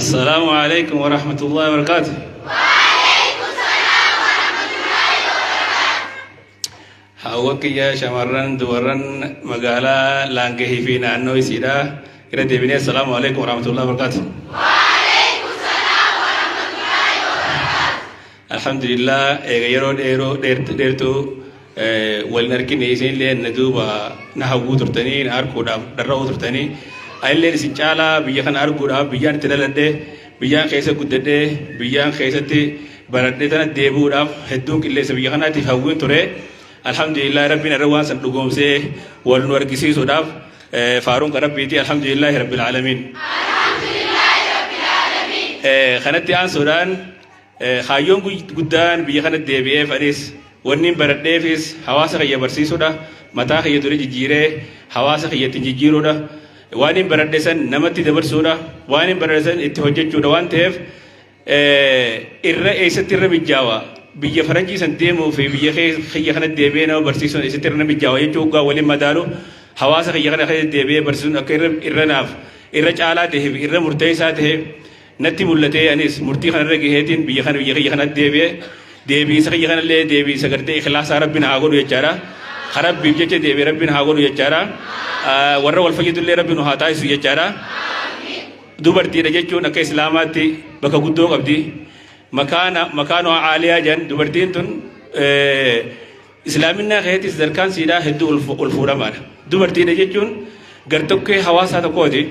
Assalaamu alaikum wa rahmatullahi wa barakaatu. Hawwa kiyya shamarran dubarran magaalaa Laangahii fi naannoo isiidha. Irra deebinee assalaamu alaikum wa rahmatullahi wa barakaatu. Alhamdulillah, eega yeroo dheeroo dheertuu wal hin argine, isinillee na duuba na hawwuu turtanii, na arguudhaaf dharra'uu turtanii, anillee isin caalaa biyya kana arguudhaaf, biyyaan itti dhaladhe, biyyaan keessa guddadhe, biyyaan keessatti baradhe tana deebi'uudhaaf hedduun qilleensa biyya kanaatiif hawwiin ture. Alhamdulillah, Rabbiin irra waan san dhugoomsee wal nu argisiisuudhaaf faaruun kan Rabbiiti. Alhamdulillahi rabbil aalamiin. Kanatti aansuudhaan, kaayyoon guddaan biyya kana deebi'eef, anis wanni baradheefis hawaasa kiyya barsiisuudha. Mataa kiyya dura jijjiiree hawaasa kiyya ittiin jijjiiruudha. Waan hin baradhe san namatti dabarsuudha. Waan hin baradhe san itti hojjechuudha waan ta'eef, irra eessatti irra mijjaawa, biyya faranjii san deemuu fi biyya kiyya kana deebi'ee nama barsiisuun eessatti irra mijjaawa jechuu hoggaa waliin madaalu, hawaasa kiyya kana keessa deebi'ee barsiisuun akka irra naaf irra caalaa ta'eef, irra murteessaa ta'e natti mul'atee, anis murtii kanarra gaheetiin biyya kana, biyya kiyya kanatti deebi'ee. Deebiinsa kiyya kanallee deebiinsa gartee ikhlaasaa Rabbiin haa godhu jechaadha. Ka Rabbiif jecha deebi'e Rabbiin haa godhu jechaadha. Warra wal fayyadullee Rabbi nu haa taasisu jechaadha. Dubartiidha jechuun akka Islaamaatti bakka guddoo qabdi. Makaana makaanoo aaliyaa jedhan. Dubartiin tun Islaaminaa keessatti sadarkaan siidhaa hedduu ol fuudhamaadha. Dubartiidha jechuun gartokkee hawaasaa tokkooti.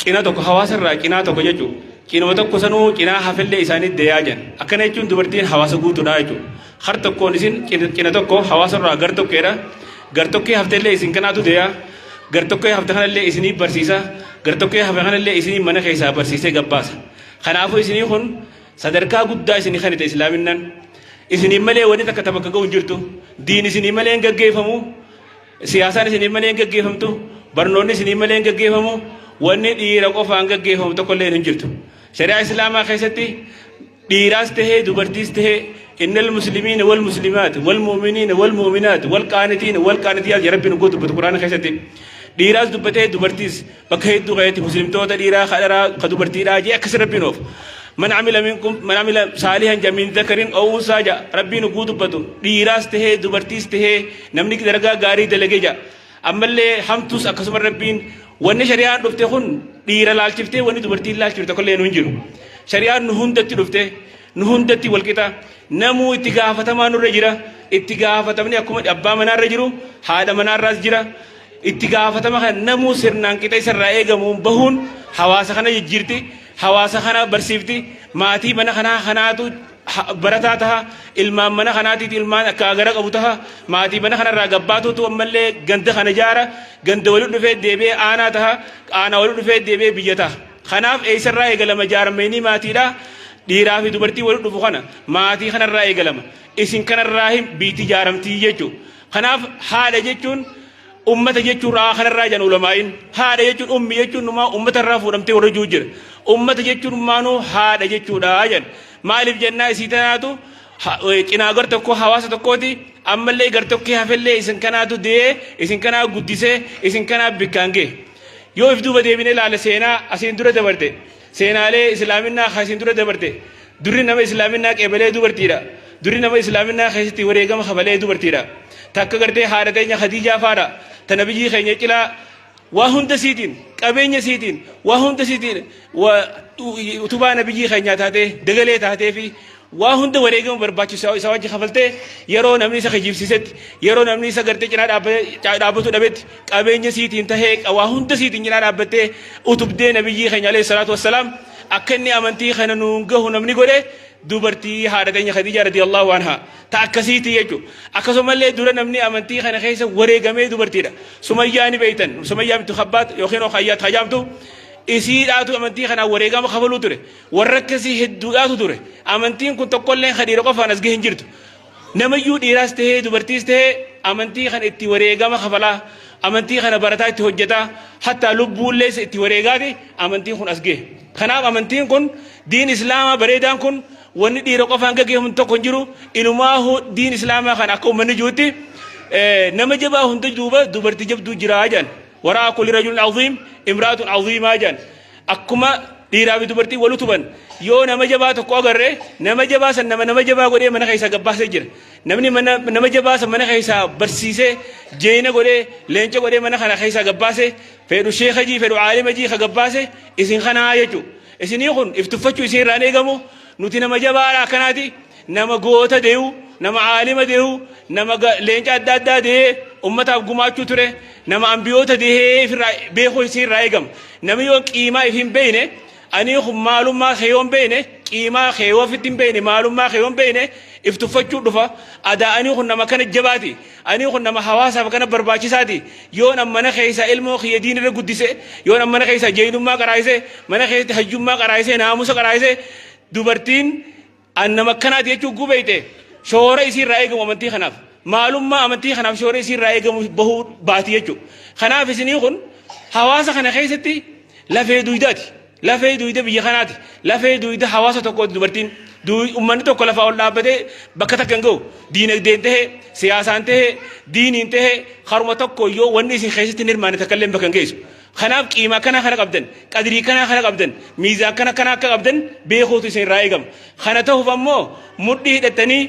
Cina tokko hawaasa irraa cinaa tokko jechuudha. Cinuma tokko sanuu cinaa hafellee isaanii deeyaa jiran. Akkana jechuun dubartiin hawaasa guutuudha jechuudha. Har tokkoon isin cina tokko hawaasa irraa gar tokkeedha. Gar tokkee hafteellee isin kanaatu deeyaa. Gar tokkee hafte kanallee isinii barsiisa. Gar tokkee hafe kanallee isinii mana keessaa barsiisee gabbaasa. Kanaafuu isinii kun sadarkaa guddaa isinii kanite Islaaminaan. Isinii malee wanni takka bakka ga'u hin jirtu. Diin isinii malee hin gaggeeffamu. Siyaasaan isinii malee hin gaggeeffamtu. Barnoonni isinii malee hin gaggeeffamu. Wanni dhiira qofaan gaggeeffamu tokkollee hin jirtu. Shari'aa Islaamaa keessatti dhiiraas tahee dubartiis tahee, innal muslimiina wal muslimaat wal mu'miniina wal mu'minaat wal qaanitiina wal qaanitiyaat ya Rabbiin uggoo dubbatu Quraana keessatti. Dhiiraas dubbatee dubartiis bakka hedduu keessatti muslimtoota dhiiraa kadharaa ka dubartiidhaa jee akkas Rabbiin oofu. Man amila minkum, man amila saalihan ja min dhakarin aw unsaa ja Rabbiin ugguu dubbatu, dhiiraas tahee dubartiis tahee namni dalagaa gaarii dalage ja. Ammallee hamtuus akkasuma. Rabbiin wanni shari'aan dhufte kun dhiira laalchiftee wanni dubartiin laalchifte tokkollee nu hin jiru. Shari'aan nu hundatti dhufte, nu hundatti walqixa. Namuu itti gaafatamaa nurra jira. Itti gaafatamni akkuma abbaa manaarra jiru haadha manaarraas jira. Itti gaafatama kana namuu sirnaan qixa isarraa eegamuun bahuun hawaasa kana jijjiirti. Hawaasa kana barsiifti. Maatii mana kanaa kanaatu barataa taha. Ilmaan mana kanaatiif ilmaan akka agara qabu taha. Maatii mana kanarraa gabbaatuutu ammallee ganda kana jaara. Ganda walitti dhufee deebi'ee aanaa taha. Aanaa walitti dhufee deebi'ee biyya taha. Kanaaf eessarraa eegalama jaarmeenii maatiidha? Dhiiraa fi dubartii walitti dhufu kana maatii kanarraa eegalama. Isin kanarraa hin biitti jaaramtii jechuudha. Kanaaf haadha jechuun ummata jechuun kanarraa jedhan ulamaa'iin. Haadha jechuun, ummi jechuun numaa ummata irraa fuudhamtee warra jiru jira. Ummata jechuun maanuu haadha jechuudha jedhan. Maaliif jennaa, isii tanaatu cinaa gar tokko hawaasa tokkooti. Ammallee gar tokkee hafellee isin kanaatu de'ee, isin kanaa guddisee, isin kanaa bikkaan ga'e. Yoo if duuba deebinee ilaale, seenaa asiin dura dabarte, seenaalee Islaaminaa asiin dura dabarte, durri nama Islaaminaa qeebalee dubartiidha. Durri nama Islaaminaa keessatti wareegama kafalee dubartiidha. Takka gartee haadha teenya Khadiijaa faadha. Ta nabiyyii keenya cilaa waa hunda siitiin, qabeenya siitiin, waa hunda siitiin utubaa nabiyyii keenyaa taatee, dagalee taatee fi waa hunda wareegama barbaachisu isa wajji kafaltee, yeroo namni isa kijibsiisetti, yeroo namni isa gartee cinaa dhaabbatu dhabetti, qabeenya siitiin tahee, waa hunda siitiin cinaa dhaabbattee utubdee nabiyyii keenya alayhi salaatu wassalaam akka inni amantii kana nuun gahu namni godhe dubartii haadha teenya Khadiija radiyallahu anha ta akkasiiti jechuudha. Akkasumallee dura namni amantii kana keessa wareegamee dubartiidha. Sumayyaa ni beektan. Sumayyaa bintu Khabbaat yookiin Khayyaat Hajaamtu isiidhaatu amantii kanaan wareegama kafaluu ture. Warra akkasii hedduudhaatu ture. Amantiin kun tokkollee ka dhiira qofaan as gahe hin jirtu. Namayyuu dhiiraas tahee dubartiis tahee amantii kana itti wareegama kafalaa, amantii kana barataa, itti hojjetaa, hattaa lubbuullee itti wareegaati amantiin kun as gahe. Kanaaf amantiin kun, diin Islaamaa bareedaan kun, wanni dhiira qofaan gaggeeffamu tokko hin jiru. Inumaahu diin Islaamaa kana akka uummanni jirutti nama jabaa hunda duuba dubartii jabduu jiraa jedhan. Waraa kulli rajulin aziim imraatun aziimaa jedhan. Akkuma Dhiiraa fi dubartii wal utuban. Yoo nama jabaa tokko agarre, nama jabaa san nama nama jabaa godhee mana keessaa gabbaasee jira. Namni mana nama jabaa san mana keessaa barsiisee, jeeyina godhee, leenca godhee mana kana keessaa gabbaase, fedhu sheekha jii, fedhu aalima jii ka gabbaase isin kanaa jechuudha. Isinii kun if tuffachuu isin irraan eegamu. Nuti nama jabaadha akkanaati. Nama goota dee'u, nama aalima dee'u, nama leenca adda addaa dee'ee ummataaf gumaachuu ture, nama ambiyoota dee'ee ifirraa beekuu isin irraa eegama. Namni yoo qiimaa if hin beekne, anii kun maalummaa kee yoo hin beekne, qiimaa kee yoo ofitti hin beekne, maalummaa kee yoo hin beekne, if tuffachuu dhufa. Adaa anii kun nama kana jabaati. Anii kun nama hawaasaaf kana barbaachisaati. Yoon an mana keessaa ilmoo kiyya diin irra guddise, yoon an mana keessaa jeeynummaa qaraayise, mana keessatti hayyummaa qaraayise, naamusa qaraayise, dubartiin an nama akkanaati jechuu gubeeyte, shoora isii irraa eegamu amantii kanaaf, maalummaa amantii kanaaf shoora isii irraa eegamu bahuu baati jechuudha. Kanaaf isinii kun hawaasa kana keessatti lafee duydaati. Lafee duyda biyya kanaati. Lafee duyda hawaasa tokkooti dubartiin. Uummanni tokko lafaa ol dhaabbatee bakka takka hin gahu. Diinagdeen tahee, siyaasaan tahee, diiniin tahee, karuma tokko yoo wanni isin keessatti hin hirmaanne takka illee bakka hin geessu. Kanaaf qiima akkanaa kana qabdan, qadrii kanaa kana qabdan, miizaan kana kana akka qabdan beekuutu isin irraa eegama. Kana ta'uuf ammoo mudhii hidhattanii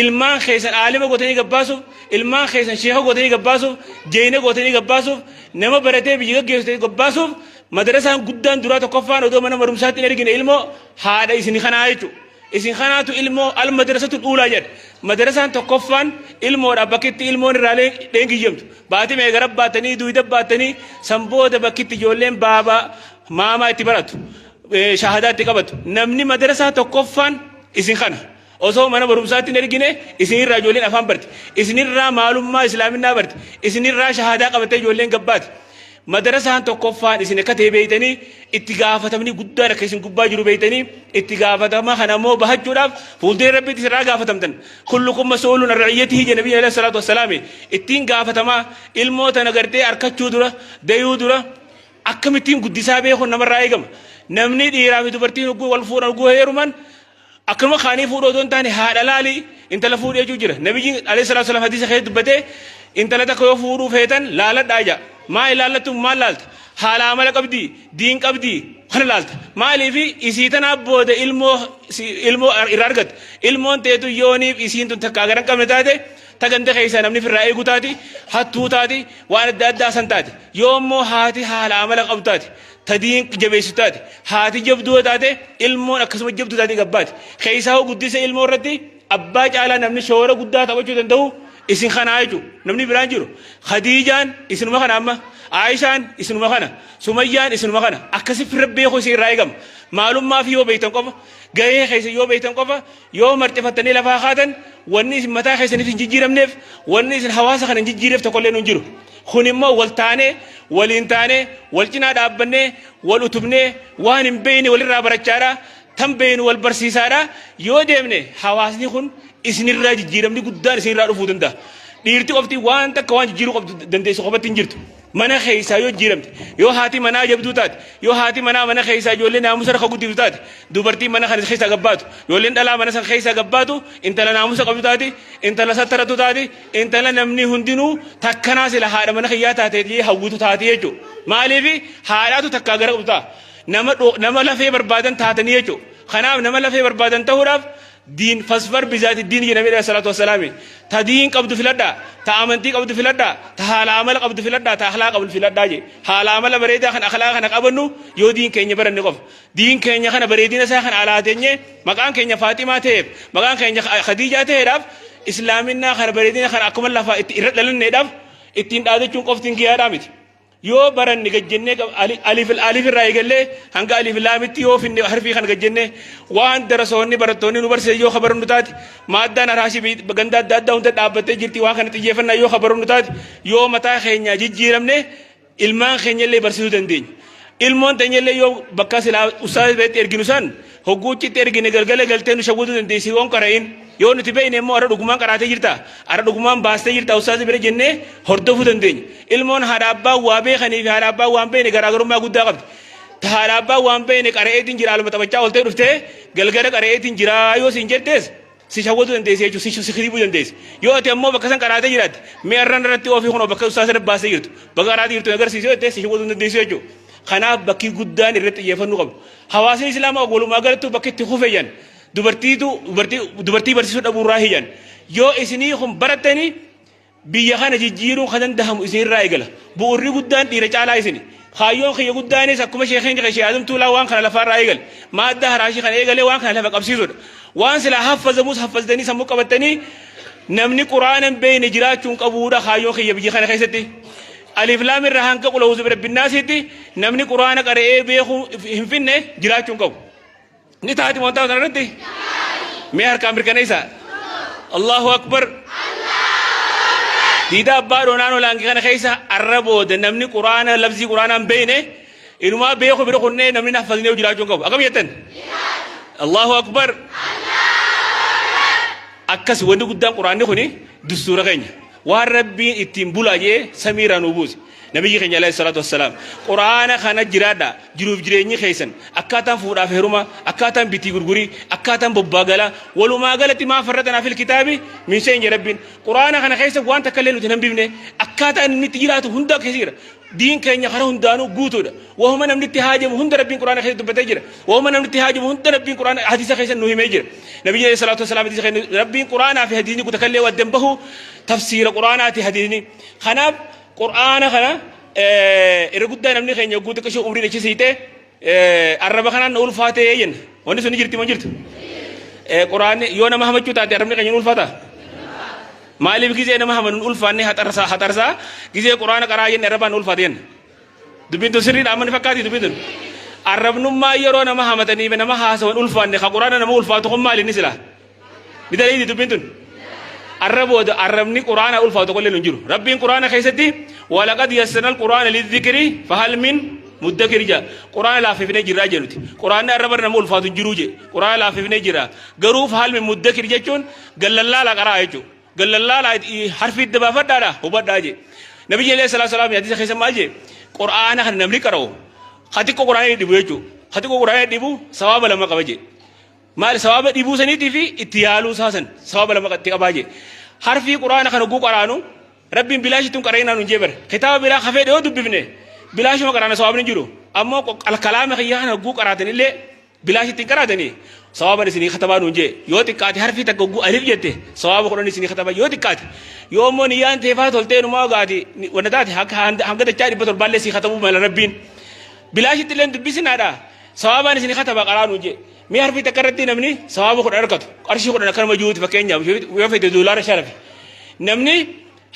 ilmaan keessan aalima gootanii gabbaasuuf, ilmaan keessan sheeka gootanii gabbaasuuf, jeeyina gootanii gabbaasuuf, nama baratee biyya gaggeessu gabbaasuuf, madarasaan guddaan duraa tokkoffaan odoo mana barumsaatti hin ergine ilmoo haadha isin kanaa jechuudha. Isin kanaatu ilmoo al madrasatu uulaa jedha. Madarasaan tokkoffaan ilmoodha bakkitti ilmoon irraa leengiyyamtu. Baatii meeqa gara baatanii duwida baatanii san booda bakkitti ijoolleen baabaa maamaa itti baratu. Shahadaa itti qabatu. Namni madarasaa tokkoffaan isin kana. Osoo mana barumsaatti hin ergine isinirraa ijoolleen afaan barti. Isinirraa maalummaa islaaminaa barti. Isinirraa shahadaa qabattee ijoolleen gabbaati. Madarasaan tokkoffaan isin akka ta'e beektanii, itti gaafatamni guddaan akka isin gubbaa jiru beektanii, itti gaafatama kana immoo bahachuudhaaf fuuldura Rabbiitti isin irraa gaafatamtan. Kullukum mas'uulun an ra'iyyatihi jedhe Nabiyyiin alayhi salaatu wassalaami. Ittiin gaafatamaa ilmoo tana gartee arkachuu dura, dayuu dura akkamittiin guddisaa beekuun namarraa eegama. Namni dhiiraa fi dubartiin hogguu wal fuudhan, hogguu heeruman, akkanuma kaanii fuudhuu otoo hin taane haadha laali intala fuudhee jechuu jira. Nabiyyiin alayhi salaatu wassalaam hadiisa keessatti dubbatee, intala takka yoo fuudhuu feetan laaladhaa jedha. Maa ilaallattu? Maal laalta? Haala amala qabdii, diin qabdii kana laalta. Maaliif? Isii tanaa booda ilmoo ilmoo irraa argatta. Ilmoon teetu yooniif isiin tun takkaa gara hin qabne taate, ta ganda keessaa namni firraa eegu taati, hattuu taati, waan adda addaa san taati. Yoo immoo haati haala amala qabdu taate, ta diin jabeessu taate, haati jabduu yoo taate, ilmoon akkasuma jabduu taate gabbaati. Keessaa hoo guddisa ilmoo irratti abbaa caalaa namni shoora guddaa taphachuu danda'u isin kanaa jechuudha. Namni biraan jiru. Khadiijaan isinuma kana amma. Aayishaan isinuma kana. Sumayyaan isinuma kana. Akkasi firra beekuu isin irraa eegama. Maalummaa fi yoo beektan qofa, gahee keessa yoo beektan qofa, yoo marxifattanii lafaa kaatan, wanni isin mataa keessaniif hin jijjiiramneef, wanni isin hawaasa kana hin jijjiireef tokkollee nu hin jiru. Kun immoo wal taanee, waliin taanee, wal cinaa dhaabbannee, wal utubnee, waan hin beekne walirraa barachaadha, tan beeknu wal barsiisaadha. Yoo deemne hawaasni kun isinirraa jijjiiramni guddaan isinirraa dhufuu danda'a. Dhiirti qofti waan takka waan jijjiiruu qabdu dandeessu qofatti hin jirtu. Mana keessaa yoo jijjiiramte, yoo haati manaa jabduu taate, yoo haati manaa mana keessaa ijoollee naamusa irra guddiftu taate, dubartiin mana kana keessaa gabbaatu, ijoolleen dhalaa mana san keessaa gabbaatu, intala naamusa qabdu taati, intala sattaratu taati, intala namni hundinuu takkanaa sila haadha mana kiyyaa taate jedhee hawwitu taati jechuudha. Maaliif? Haadhaatu takkaa gara qabdu ta'a. Nama lafee barbaadan taatanii jechuudha. Kanaaf nama lafee barbaadan ta'uudhaaf diin fasfar bizaati diin jedhamee alayhi salaatu wassalaami. Ta diin qabdu filadhaa, ta amantii qabdu filadhaa, ta haala amala qabdu filadhaa, ta akhlaa qabdu filadhaa jedhe. Haala amala bareedaa kan akhlaa kana qabannu yoo diin keenya baranne qofa. Diin keenya kana bareedina isaa kana alaa teenyee maqaan keenya Faaximaa ta'eef, maqaan keenya Khadiijaa ta'eedhaaf, islaaminaa kana bareedina kana akkuma lafaa itti irra dhalanneedhaaf ittiin dhaadachuun qofti hin giyaadhaa miti. Yoo baranne gajjennee alif alif irraa eegallee hanga alif laamitti yoo finne, harfii kana gajjennee waan darasoonni barattoonni nu barsiisan yoo kabarannu taate, maaddaan araashii ganda adda addaa hunda dhaabbattee jirti, waan kana xiyyeeffannaa yoo kabarannu taate, yoo mataa keenya jijjiiramne, ilmaan keenya illee barsiisuu dandeenya. Ilmoon teenya illee yoo bakka silaa ustaaza biratti erginu san hogguuchitti ergine, galgala galtee nu shawwaduu dandeessi yoon qara'in. Yoo nuti beekne immoo, "Arra dhugumaan qaraatee jirta? Arra dhugumaan baastee jirta ustaaza bira?" jennee hordofuu dandeenya. Ilmoon haadha abbaa waa beekanii fi haadha abbaa waan beekne garaagarummaa guddaa qabdi. Ta haadha abbaa waan beekne qara'eetiin jira, aluma taphachaa ooltee dhuftee galgala qara'eetiin jira yoo siin jettees si shawwaduu dandeessi jechuudha, si kiribuu dandeessi. Yoo ati ammoo bakka san qaraatee jiraatte, "Mi'a irraan irratti oofii, kunoo bakka ustaaza irra baastee jirtu, bakka qaraatee jirtu agarsiisee," jettee si shawwaduu dandeessi jechuudha. Kanaaf bakki guddaan irratti xiyyeeffannuu qabnu. Hawaasni Islaamaa walumaa galattuu bakki itti kufe jedhan dubartiitu dubartii dubartii barsiisuu dhabuurraa jedhan. Yoo isinii kun barattanii biyya kana jijjiiruun kan dandahamu isinirraa eegala. Bu'urri guddaan dhiira caalaa isini. Kaayyoon kiyya guddaanis akkuma sheekhiin kiyya Sheekh Aadam Tuulaa waan kana lafaarraa eegale. Maaddaa haraashii kana eegalee waan kana lafa qabsiisuudha. Waan silaa haffazamus haffaztanii sammuu qabattanii namni Qur'aana hin beekne jiraachuu hin qabuudha kaayyoon kiyya biyya kana keessatti. Alif laam irraa hanga qul a'uuzu birabbinnaasiitti namni Qur'aana qara'ee beekuu hin finne jiraachuu hin qabu. Ni taati wanta kana irratti? Mee harkaan mirkaneessaa. Allahu Akbar. Diidaa abbaa dhoonaan olaange kana keessa arra booda namni Qur'aana labsii Qur'aanaa hin beekne inumaa beeku bira kunnee namni naffasnee jiraachuu hin qabu. Akkam jettan? Allahu Akbar. Akkas wanni guddaan Qur'aanni kuni dustuura keenya. Waan Rabbiin ittiin bulaa jee samiirraa nuu buuse. Nabiyyi keenya alayhi salaatu wassalaam Qur'aana kana jiraadha jiruuf jireenyi keessan akkaataan fuudhaaf heeruma akkaataan bitii gurgurii akkaataan bobbaa galaa walumaa galatti maa farraxanaa fil kitaabi min shay'in jedhe Rabbiin Qur'aana kana keessa waan takka illee nuti hin hambifne akkaataa inni itti jiraatu hundaa keessa jira. Diin keenya karaa hundaanuu guutuudha. Wahuma namni itti haajamu hunda Rabbiin Qur'aana keessa dubbatee jira. Wahuma namni itti haajamu hunda Rabbiin Qur'aana hadiisa keessa nu himee jira. Nabiyyi alayhi salaatu wassalaam hadiisa keessa Rabbiin Qur'aanaa fi hadiisni kutakallee waddan bahu tafsiira Qur'aanaati hadiisni. Kanaaf Qur'aana kana irra guddaa namni keenya yogguu xiqqishoo umriin achi siite arraba kanaan na ulfaatee jenna. Wanni sun ni jirti moo hin jirtu? Qur'aanni yoo nama hamachuu taate arrabni keenya ni ulfaata? Maaliif gizee nama hamanu hin ulfaanne haxarsaa haxarsaa gizee quraana qaraa jenne arrabaan nu ulfaate jenna. Dubbiin tun sirriidha amma ni fakkaati dubbiin tun. Arrabnummaa yeroo nama hamatanii fi nama haasawan ulfaanne ka quraana nama ulfaatu kun maali inni silaa? Ni daleeydi dubbiin tun. Arra booda arrabni quraana ulfaatu tokkollee hin jiru. Rabbiin quraana keessatti walaqad yassarnal quraana lidhikri fahal min muddakir jedha. Quraana laaffifnee jirraa jedhuti. Quraanni arraba nama ulfaatu hin jiru jedhe. Quraana laaffifnee jira. Garuu fahal min muddakir jechuun gallallaala qaraa jechuudha. Gallallaala harfi itti baafadhaadha hubadhaa jee. Nabiyyi alayhi salaatu salaam hadiisa keessa maal jee? Qur'aana kana namni qara'u ka xiqqoo qur'aana dhibu jechuudha. Ka xiqqoo qur'aana dhibu sawaaba lama qaba jee. Maali sawaaba dhibuu saniitii fi itti yaaluu isaa san sawaaba lama itti qabaa jee. Harfii qur'aana kana guu qaraanu Rabbiin bilaashitti hin qara'inaa nuun jee bara. Kitaaba biraa ka fedhe yoo dubbifne bilaashuma qaraana sawaabni hin jiru. Ammoo kalaama kiyyaa kana guu qaraatan illee Bilaash ittiin qaraatanii sawaaban isinii katabaa nuun jee yoo xiqqaate harfii takka hogguu alif jette sawaaba 10 isinii kataba yoo xiqqaate yoo immoo niyyaan teefaa toltee numaa gaati wanna taate hanga dachaa 700 illee sii katabuu mala rabbiin bilaashitti illee dubbisinaadha sawaabaan isinii kataba qaraa nuun jee mee harfii takka irratti namni sawaaba 10 argatu qarshii 10 akkanuma jiruuti fakkeenyaaf yoo fedhe doolaara sharafe namni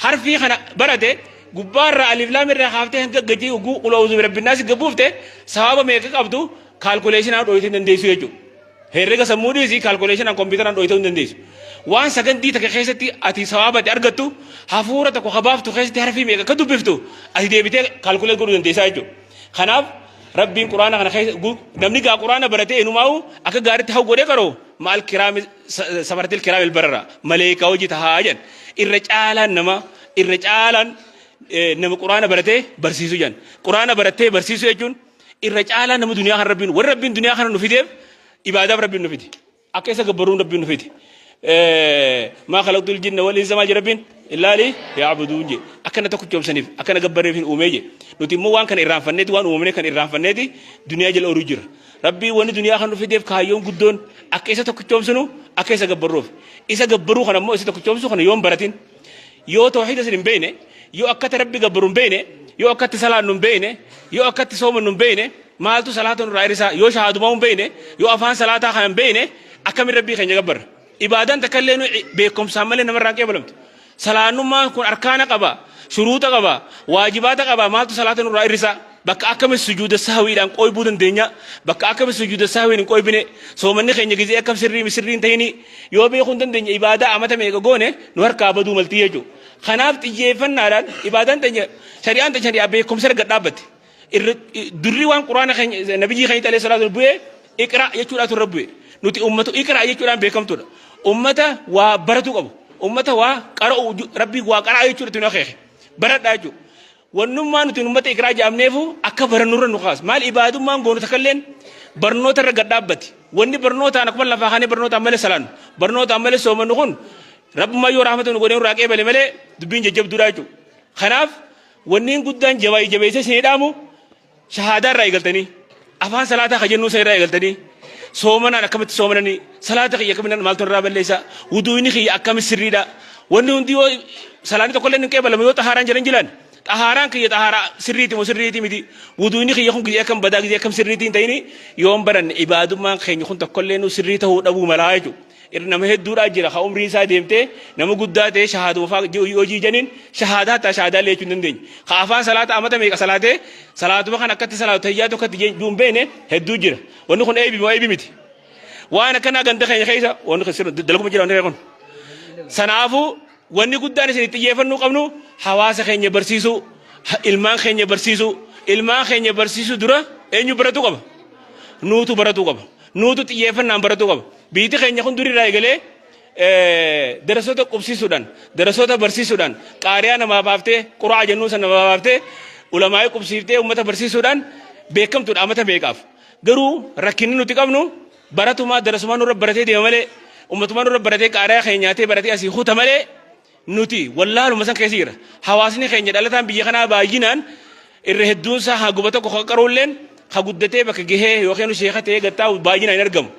Harfii kana barate gubbaarraa alif laam irraa kaaftee hanga gadi ugguu qul a'uuzu birabbinnaasi gabbuufte sawaaba meeqa qabdu kaalkuleeshinaan dhooytee hin dandeessu jechuudha. Herrega sammuu dhiisi kaalkuleeshinaan kompiitaraan dhooytee hin dandeessu. Waan sagandii takka keessatti ati sawaaba ati argattu hafuura tokko kabaaftu keessatti harfii meeqa akka dubbiftu ati deebitee kaalkuleet godhuu dandeessaa jechuudha. Kanaaf Rabbiin quraana kana keessa namni gaa quraana baratee inumaa'u akka gaariitti haww godhee qara'u maal kiraami safaratil kiraamil barara maleekaa hojii tahaa jedhan irra caalaan nama irra caalaan nama quraana baratee barsiisu jedhan quraana baratee barsiisu jechuun irra caalaan nama duniyaa kana rabbiin warra rabbiin duniyaa kana nu fideef ibaadaaf rabbiin nu fide akka isa gabbaruun rabbiin nu fide maa khalaqtul jinna wal insa maal jedhe rabbiin illaa li ya'buduun jedhe akka na tokkichoomsaniif akka na gabbarreef hin uumee jedhe nuti immoo waan kana irraanfanneeti waan uumamne kan irraanfanneeti duniyaa jala ooluu jira Rabbiin wanni duniyaa kana nu fideef kaayyoon guddoon akka isa tokkichoomsinu akka isa gabbarruuf. Isa gabbaruu kana immoo isa tokkichoomsuu kana yoo hin baratin yoo tawhiida isin hin beekne yoo akkatti Rabbi gabbaru hin beekne yoo akkatti salaannu hin beekne yoo akkatti soomannu hin beekne maaltu salaata nurraa hir'isaa yoo shahaadumaa hin beekne yoo afaan salaataa kana hin beekne akkamiin Rabbii keenya gabbarra. Ibaadaan takka illee nu beekumsaan malee namarraa hin qeebalamtu. Salaannummaan kun arkaana qaba, shuruuxa qaba, waajibaata qaba maaltu salaata nurraa hir'isa? Bakka akkami sujuuda sahwiidhaan qooybuu dandeenya? Bakka akkami sujuuda sahwiin hin qooybine? Soomanni keenya gizee akkam sirrii sirrii hin tahini? Yoo beekuu hin dandeenye ibaadaa amata meeqa goone nu harkaa baduu maltii jechuudha. Kanaaf xiyyeeffannaadhaan ibaadaan teenya shari'aan teenya shari'aa beekumsa erga dhaabbatte. Irra durri waan quraana keenya nabiyyii keenya alayhi salaatu bu'ee iqra jechuudhaatu irra bu'e. Nuti ummatu iqra jechuudhaan beekamtuudha. Ummata waa baratuu qabu. Ummata waa qara'u rabbii waa qara'a jechuudha nu akeeke. Baradhaa jechuudha. Wannummaa nuti ummata iqraa jedhamneefu akka barannurra nu kaasa. Maal ibaadummaan goonu takkalleen barnoota irra gad dhaabbati. Wanni barnootaan akkuma lafaa kaanee barnootaan malee salaannu. Barnootaan malee soomannu kun rabbummaa yoo rahmata nu godhee nurraa qeebale malee dubbiin jajjabduudha jechuudha. Kanaaf Wanniin guddaan jabaayii jabeessee isinii dhaamu Shahaadaa irraa eegaltanii, afaan salaataa ka jennuu san irraa eegaltanii, soomanaan akkamitti soomananii, salaata kiyya akkamitti maaltu irraa balleessa, wuduuyni kiyya akkamitti sirriidha. Wanni hundi yoo salaanni tokkollee hin qeebalamu yoo xahaaraan jedhan jiran. Xahaaraan kiyya xahaaraa sirriiti moo sirriiti miti. Wuduuyni kiyya kun gizee akkam badaa gizee akkam sirriitii hin ta'ini yoon baranne ibaadummaan keenya kun tokkollee nu sirrii ta'uu dhabuu malaa jechuudha. Irra nama hedduudhaa jira ka umriin isaa deemtee nama guddaa ta'ee shahaaduma fa'aa yoo jiijaniin shahaadaa hatta shahaadaa illee jechuu hin dandeenye. Ka afaan salaata amata meeqa salaatee salaatuma kan akkatti salaatu tayyaa tokkotti jechuu hin beekne hedduu jira. Wanni kun eebi moo eebi miti. Waan akkanaa ganda keenya keessa wanni kun sirri dalaguma jira wanni kun. Sanaafuu wanni guddaan isin itti xiyyeeffannuu qabnu hawaasa keenya barsiisuu, ilmaan keenya barsiisuu, ilmaan keenya barsiisuu dura eenyu baratuu qaba? Nuutu baratuu qaba. Nuutu xiyyeeffannaan baratuu qaba. Biyyi keenya kun durirraa eegalee darasoota qubsiisuudhaan, darasoota barsiisuudhaan, qaariyaa namaa baaftee, qura'aa jennuu sana namaa baaftee, ulamaa'ii qubsiiftee uummata barsiisuudhaan beekamtuudha amata meeqaaf. Garuu rakkinni nuti qabnu baratumaa darasumaa nurra baratee deema malee, ummatumaa nurra baratee qaariyaa keenya nyaatee baratee asii kuta malee nuti wallaaluma san keessa jira. Hawaasni keenya dhalataan biyya kanaa baay'inaan irra hedduun isaa haguma tokko kan qaruulleen ka guddatee bakka gahee yookiin sheeka ta'ee gattaa'u baay'inaan hin argamu.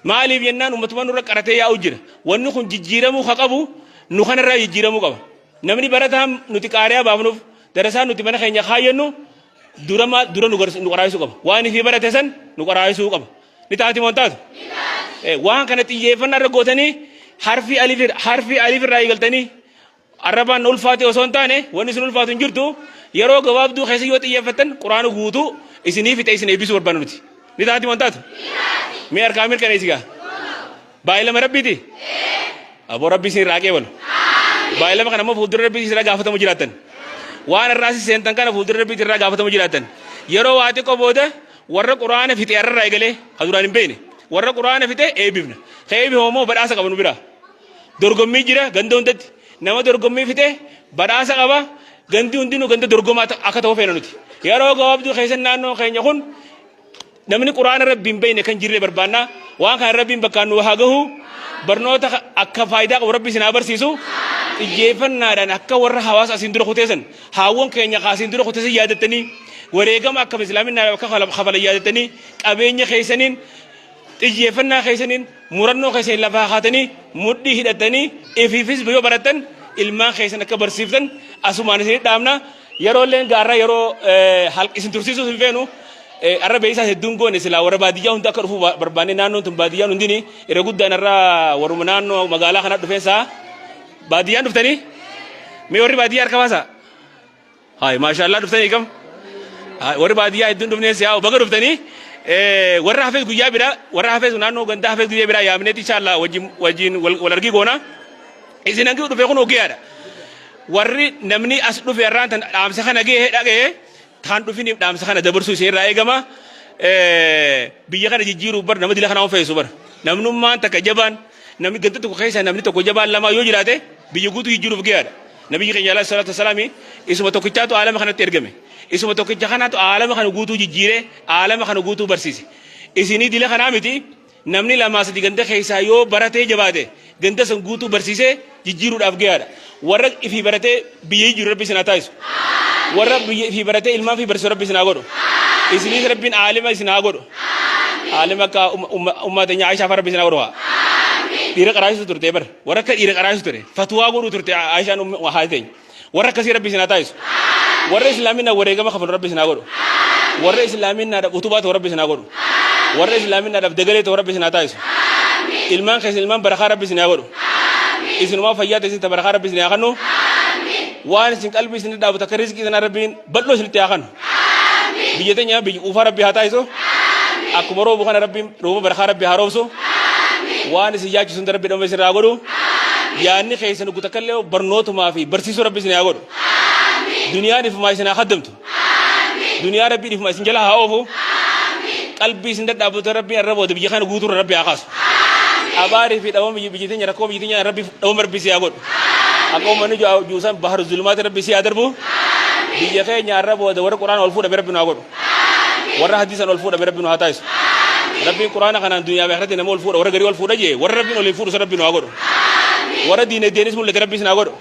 Maaliif jennaan uummatuma nurra qaratee yaa'u jira. Wanni kun jijjiiramuu ka qabu nu kanarraa jijjiiramuu qaba. Namni barataan nuti qaariyaa baafnuuf darasaan nuti mana keenya kaayyannu dura dura nu qaraayisuu qaba. Waan ifii barate san nu qaraayisuu qaba. Ni taati moo hin taatu? Waan kana xiyyeeffannaa irra gootanii harfii alif harfii alif irraa eegaltanii arrabaan na ulfaate osoo hin taane wanni isin ulfaatu hin jirtu yeroo gabaabduu keessa yoo xiyyeeffattan quraana guutuu isinii fixe isin eebbisuu barbaanna nuti. Ni taati moo hin taatu? Mee harkaa mirkaneessi gaa. Baay'ee rabbiiti? Aboo rabbi isin irraa qeebalu. Baay'ee lama kana immoo fuuldura rabbi isin irraa gaafatamu jiraattan. Waan irraa si seentan kana fuuldura rabbi irraa gaafatamu jiraattan. Yeroo waa xiqqoo booda warra quraana fixe irraa eegalee ka duraan hin beekne warra quraana fixe eebbifna. Ka eebbifamu immoo badhaasa qaba nu biraa. Dorgommii jira ganda hundatti. Nama dorgommii fixe badhaasa qaba. Gandi hundinuu ganda dorgomaa akka ta'u feena nuti. Yeroo gabaabduu keessan naannoo keenya kun namni quraana rabbi hin beekne kan jirre barbaanna. Waan kana rabbiin bakkaan nu haa gahu. Barnoota akka faayidaa qabu rabbi isin haa barsiisu. Xiyyeeffannaadhaan akka warra hawaasa asiin dura kuteessan haawwan keenya asiin dura kuteessan yaadattanii wareegama akka islaaminaa akka kafalan yaadattanii qabeenya keessaniin xiyyeeffannaa keessaniin murannoo keessaniin lafaa kaatanii mudhii hidhattanii ifiifis yoo barattan ilmaan keessan akka barsiiftan asumaan isin dhaamna. Yeroo illeen gaarraa yeroo isin tursiisuus hin feenu. Arra beeysaa hedduun goone silaa warra baadiyyaa hunda akka dhufu barbaanne naannoon tun baadiyyaan hundini irra guddaan irra warruma naannoo magaalaa kana dhufeensaa baadiyyaan dhuftanii mee warri baadiyyaa harka baasaa haay maashaallah dhuftanii kam warri baadiyyaa hedduun dhufnee siyaa baga dhuftanii warra hafees guyyaa biraa warra hafees naannoo gandaa hafees guyyaa biraa yaamneeti inshallah wajjin wajjin wal argii goona isin hangi dhufe kun ogeyaadha warri namni as dhufe irraan tan dhaamsa kana gahee dhaga'ee taan dhufiniif dhaamsa kana dabarsuu isin irraa eegama. Biyya kana jijjiiruuf bar nama dila kana feesu bar. Namnummaan takka jabaan namni ganda tokko keessa namni tokko jabaan lama yoo jiraate biyya guutuu jijjiiruuf gahaadha. Nabiyyi keenya alayhi salaatu wasalaami isuma tokkichaatu aalama kanatti ergame. Isuma tokkicha kanaatu aalama kana guutuu jijjiiree aalama kana guutuu barsiise. Isinii dila kanaa miti namni lamaa sadi ganda keessaa yoo baratee jabaate ganda san guutuu barsiisee jijjiiruudhaaf gahaadha. Warra ifii baratee biyya jijjiiru rabbi isin haa taasisu. Warra biyya ifii baratee ilmaan fi barsiisu rabbi isin haa godhu. Isiniis rabbiin aalima isin haa godhu. Aalima akka ummaa teenya Aishaa fa'aa rabbi isin haa godhu haa. Dhiira qaraasisu turte bar. Warra akka dhiira qaraasisu ture. Fatwaa godhuu turte Aishaan haati teenya. Warra akkasii rabbi isin haa taasisu. Warra islaaminaa wareegama kafalu rabbi isin haa godhu. Warra islaaminaadhaaf utubaa ta'u rabbi isin haa godhu. Warra islaaminaadhaaf dagalee ta'u rabbi isin haa taasisu. Ilmaan keessan ilmaan barakaa rabbi isin haa godhu. Isinumaa fayyaa ta'e isin ta barakaa rabbi isin haa kennu. Waan isin qalbii isin dhaabu takka rizqii sana rabbiin bal'oo isinitti haa kennu. Biyya teenya biyya quufaa rabbi haa taasisu. Akkuma roobu kana rabbiin rooba barakaa rabbi haa roobsu. Waan isin yaachisu hunda rabbi dhamma isin haa godhu. Yaanni keessan ugu takka illee barnootumaa fi barsiisuu rabbi isin haa godhu. Duniyaan ifumaa isin haa kaddamtu. Duniyaa rabbiin ifuma isin jala haa oofu. Qalbii isin dadhaabatu rabbiin arra booda biyya kana guutuurra rabbi haa kaasu. Abaarii fi dhabama biyya teenya rakkoo biyya teenya rabbi dhabama rabbi si haa godhu. Akka uummanni juusan bahar zulumaati rabbi si haa darbu. Biyya keenya arra booda warra quraana ol fuudhame rabbi nu haa godhu. Warra hadiisan ol fuudhame rabbi nu haa taasisu. Rabbiin quraana kanaan duniyaa fi akhiratti nama ol fuudha warra garii ol fuudha jee warra rabbiin ol fuudhu san rabbi nu haa godhu. Warra diinagdeenis mul'ate rabbi isin haa godhu.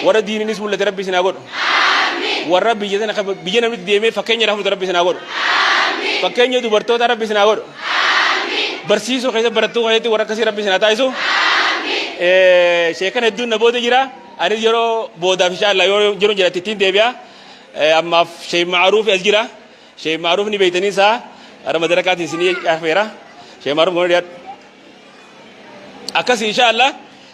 Warra diinagdeenis mul'ate rabbi isin haa godhu. Warra diinagdeenis mul'ate rabbi isin haa godhu. Warra diinagdeenis mul'ate rabbi isin haa godhu. Warra Warra biyya tana biyya namni deemee fakkeenya irraa fudhatu Rabbi isin haa godhu. Fakkeenya dubartoota Rabbi isin haa godhu. Barsiisuu keessa barattuu keessatti warra akkasii Rabbi isin haa taasisu. Sheekan hedduun na booda jira. Anis yeroo boodaaf insha Allah yoo jiru jira ittiin deebi'a. Ammaaf Sheekh Ma'aruuf as jira. Sheekh Ma'aruuf ni beektanii isaa gara madarakaatiin isinii afeera. Sheekh Ma'aruuf gama dhiyaadhu. Akkas insha Allah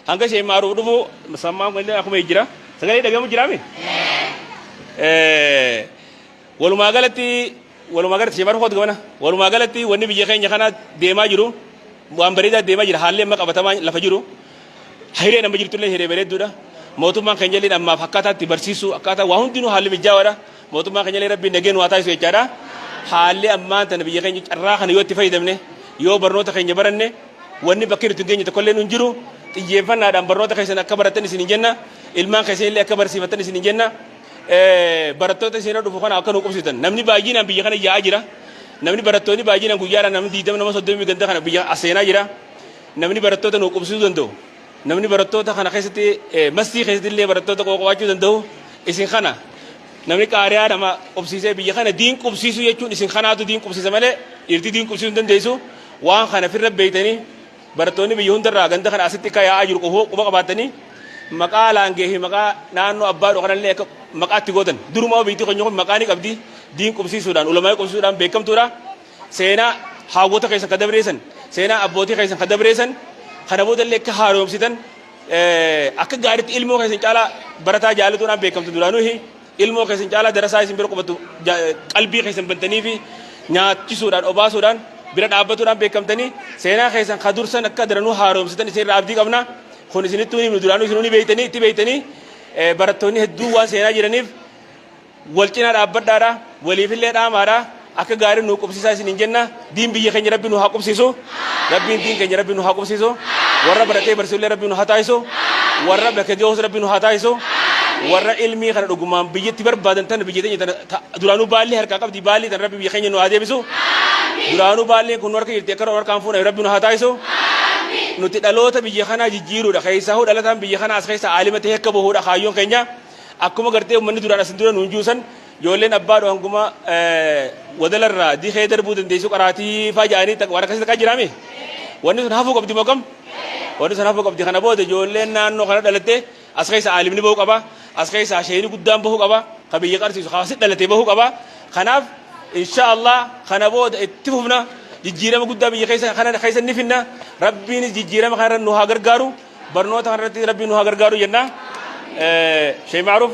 hanga Sheekh Ma'aruuf dhufu sammaan kun illee akkuma jira. Sagalee dhagamu jiraami? Walumaa galatti Sheekh Ma'aruuf kootu gamana. Walumaa galatti wanni biyya keenya kana deemaa jiru waan bareedaa deemaa jira, haalli amma qabatamaa lafa jiru. Hireen amma jirtullee hiree bareedduudha. Mootummaan keenya illee ammaaf akkaataa itti barsiisuu, akkaataa waa hundinuu haalli mijaawaadha. Mootummaan keenya illee Rabbiin nageen waa taasisu jechaadha. Haalli ammaan tana biyya keenya carraa kana yoo itti fayyadamne, yoo barnoota keenya baranne, wanni bakki nuti hin geenye tokkollee nu hin jiru. Xiyyeeffannaadhaan barnoota keessan akka barattan isin hin jenna. Ilmaan keessan illee akka barsiifattan isin hin jenna. Barattoota isin irra dhufu kana akka nu qubsitan. Namni baay'inaan biyya kana yaa'aa jira. Namni barattoonni baay'inaan guyyaadhaan namni 20, nama 30 ganda kana biyya as seenaa jira. Namni barattoota nu qubsiisuu danda'u. Namni barattoota kana keessatti, mastii keessatti illee barattoota qabaachuu danda'u isin kana. Namni qaariyaa nama qubsiisee biyya kana diin qubsiisuu jechuun isin kanaatu diin qubsiisa malee dhiirti diin qubsiisuu hin dandeessu. Waan kana firra beeytanii, barattoonni biyya hundarraa ganda kana asitti akka yaa'aa jiru quba qabaatanii, maqaa Laangee fi maqaa naannoo abbaa kanallee akka maqaatti gootan. Durumaa biyyi keenya kun maqaa ni qabdi, diin qubsiisuudhaan, ulamaa qubsiisuudhaan beekamtuudha. Seenaa haawwota keessan ka dabreessan, seenaa abbootii keessan ka dabreessan kana boodallee akka haaromsitan, akka gaariitti ilmoo keessan caalaa barataa jaalatuudhaan beekamtu. Duraanuu ilmoo keessan caalaa darasaa isin bira qubatu qalbii keessan bantanii fi nyaachisuudhaan, obaasuudhaan, bira dhaabbatuudhaan beekamtanii, seenaa keessan ka dursan akka daranuu haaromsitan isin irraa abdii qabna. Kun isinittuu ni duraanuu isinuu ni beeytanii, itti beeytanii. Barattoonni hedduu waan seenaa jiraniif wal cinaa dhaabbadhaadha, waliifillee dhaamaadha, akka gaarii nu qubsiisaa isin hin jenna. Diin biyya keenya Rabbi nu haa qubsiisu. Rabbiin diin keenya Rabbi nu haa qubsiisu. Warra baratee barsiisullee Rabbi nu haa taasisu. Warra bakka gahus Rabbi nu haa taasisu. Warra ilmii kana dhugumaan biyyatti barbaadan tan biyya teenya tana duraanuu baalli harkaa qabdi, baalli tan Rabbi biyya keenya nu haa deebisu. Duraanuu baalleen kun nu harka jirti, akka nu harkaan fuudhan Rabbi nu haa taasisu. Nuti dhaloota biyya kanaa jijjiiruudha, keessaahuu dhalataan biyya kanaa as keessa aalima ta'ee akka bahuudha kaayyoon keenya. Akkuma gartee uummanni duraan asin dura nuun juusan, ijoolleen abbaa hanguma wadalarraa dikee darbuu dandeessu qaraatii faa jedhanii waan akkasii takkaa jiraami. Wanni sun hafuu qabdi moo kam? Wanni sun hafuu qabdi. Kana booda ijoolleen naannoo kana dhalatte as keessa aalimni bahuu qaba. As keessa sheeyni guddaan bahuu qaba. Ka biyya qarsiisu ka asitti dhalatee bahuu qaba. Kanaaf insha Allah kana booda itti fufna, jijjiirama guddaa biyya keessa kana keessa ni finna. Rabbiinis jijjiirama kanarra nu haa gargaaru. Barnoota kanarratti Rabbiin nu haa gargaaru jenna. Sheey Ma'ruf.